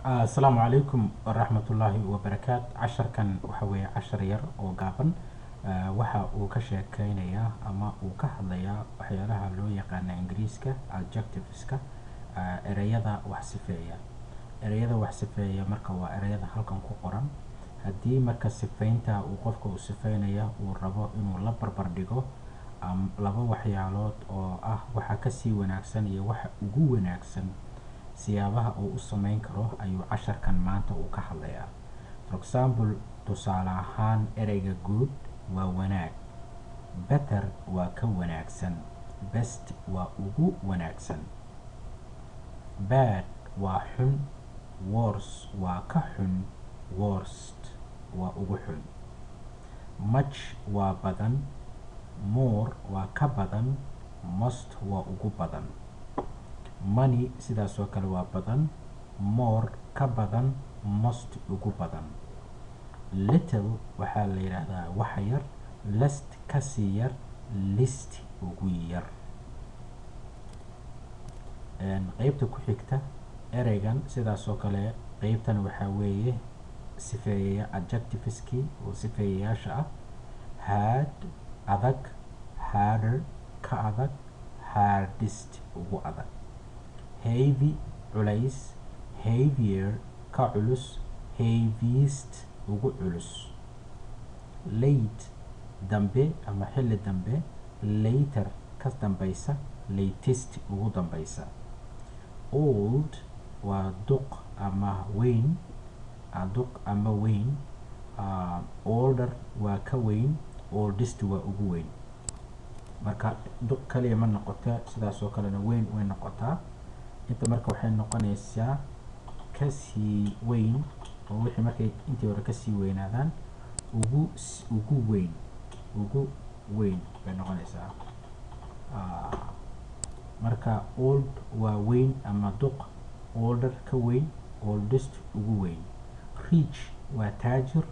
Asalaamu calaykum waraxmatullaahi wabarakaat. Casharkan waxa weeye cashar yar oo gaaban. Waxa uu ka sheekeynayaa ama uu ka hadlayaa waxyaalaha loo yaqaana Ingiriiska adjectiveska, ereyada wax sifeeya. Ereyada wax sifeeya marka waa ereyada halkan ku qoran. Haddii marka sifeynta uu qofka uu sifeynaya uu rabo inuu la barbar dhigo laba waxyaalood oo ah waxa kasii wanaagsan iyo waxa ugu wanaagsan, siyaabaha uu u sameyn karo ayuu casharkan maanta uu ka hadlayaa. For example, tusaale ahaan, ereyga good waa wanaag, better waa ka wanaagsan, best waa ugu wanaagsan, bad waa xun, worse waa ka xun, worst waa ugu xun, much waa badan, more waa ka badan, most waa ugu badan, many sidaas oo kale waa badan, more ka badan, most ugu badan, little waxaa la yidhaahdaa waxa yar, less kasii yar, least ugu yar. Qeybta ku xigta ereygan sidaas oo kale, qeybtan waxaa weeye sifeeyaya, adjectiveskii oo sifeeyayaasha ah: hard adag, harder ka adag, hardest ugu adag, heavy culays, heavier ka culus, heaviest ugu culus, late dambe ama xilli dambe, later ka dambaysa, latest ugu dambaysa, old waa duq ama weyn, duq ama weyn, older waa ka weyn, oldest waa ugu weyn. Marka duq kaliya ma noqota, sidaas oo kalena weyn way noqotaa. Inta marka waxay noqonaysaa kasii weyn, oo wixii markay intii hore kasii weynaadaan ugu weyn, ugu weyn bay noqonaysaa. Marka old waa weyn ama duq, older ka weyn, oldest ugu weyn. Rich waa taajir,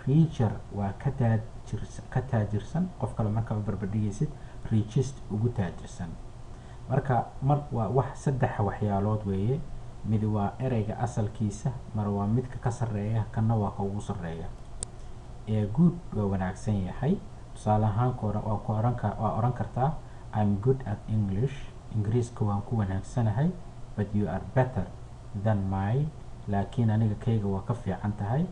richer waa ka taajirsan, ka taajirsan qof kale markaa u barbardhigaysid, richest ugu taajirsan. Marka mar waa wax saddex waxyaalood weeye: mid waa ereyga asalkiisa, mar waa midka ka sarreeya, kanna waa ka ugu sarreeya. Ee good waa wanaagsan yahay. Tusaale ahaan, waa ku oran ka waa oran kartaa "I'm good at English", Ingiriiska waan ku wanaagsanahay, "but you are better than mine", laakiin aniga kayga waa ka fiican tahay,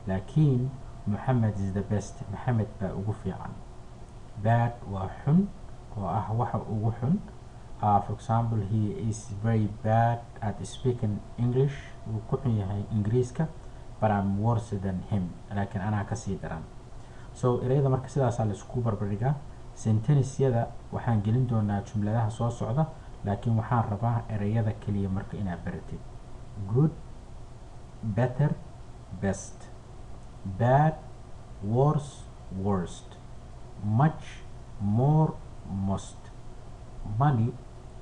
laakiin "Moxamed is the best", Maxamed baa ugu fiican. Bad waa xun, oo ah waxa ugu xun. For example, "He is very bad at speaking English", wuu ku xun yahay Ingiriiska, "but I'm worse than him", laakiin anaa kasii daran. So ereyada marka sidaasaa la isku barbardhigaa. Sentencesyada waxaan gelin doonaa jumladaha soo socda, laakiin waxaan rabaa ereyada keliya marka inaad baratid: good, better, best; bad, worse, worst; much, more, most; many,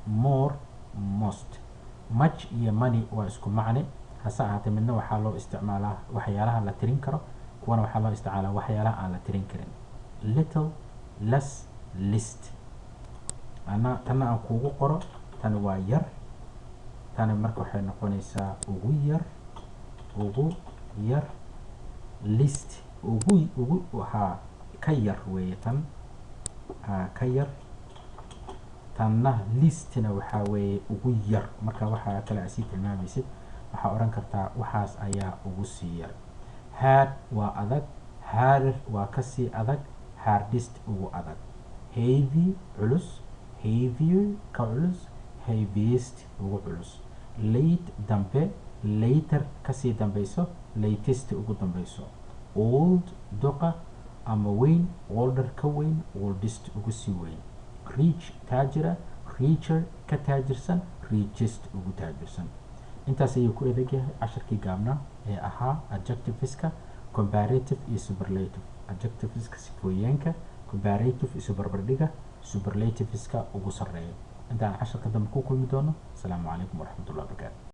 more, most. Much iyo many waa isku macne, hase ahaatee midna waxaa loo isticmaalaa waxyaalaha la tirin karo, kuwana waxaa loo isticmaalaa waxyaalaha aan la tirin karin. Little, less, least. Ana tanna aan kuugu qoro. Tani waa yar, tani marka waxay noqonaysaa ugu yar, ugu yar, least ugu waxaa ka yar weeye tan, ka yar. Tanna leastna waxaa weeye ugu yar. Marka waxaa kale aad sii tilmaamaysid, waxaa odhan kartaa waxaas ayaa ugu sii yar. Hard waa adag, harder waa kasii adag, hardest ugu adag. Heavy culus, heavier ka culus, heaviest ugu culus. Late dambe, later kasii dambeyso, latest ugu dambeyso. Old duqa ama weyn, older ka weyn, oldest ugu sii weyn. Rich taajira, richer ka taajirsan, richest ugu taajirsan. Intaas ayuu ku edeg yahay casharkii gaabnaa ee ahaa adjectiveska comparative iyo superlative. Adjectiveska sifooyeenka comparative isu barbardhiga, superlativeska ugu sarreeya. Intaan casharka dambe ku kulmi doono, asalaamu calaykum waraxmatullahi wabarakaatu.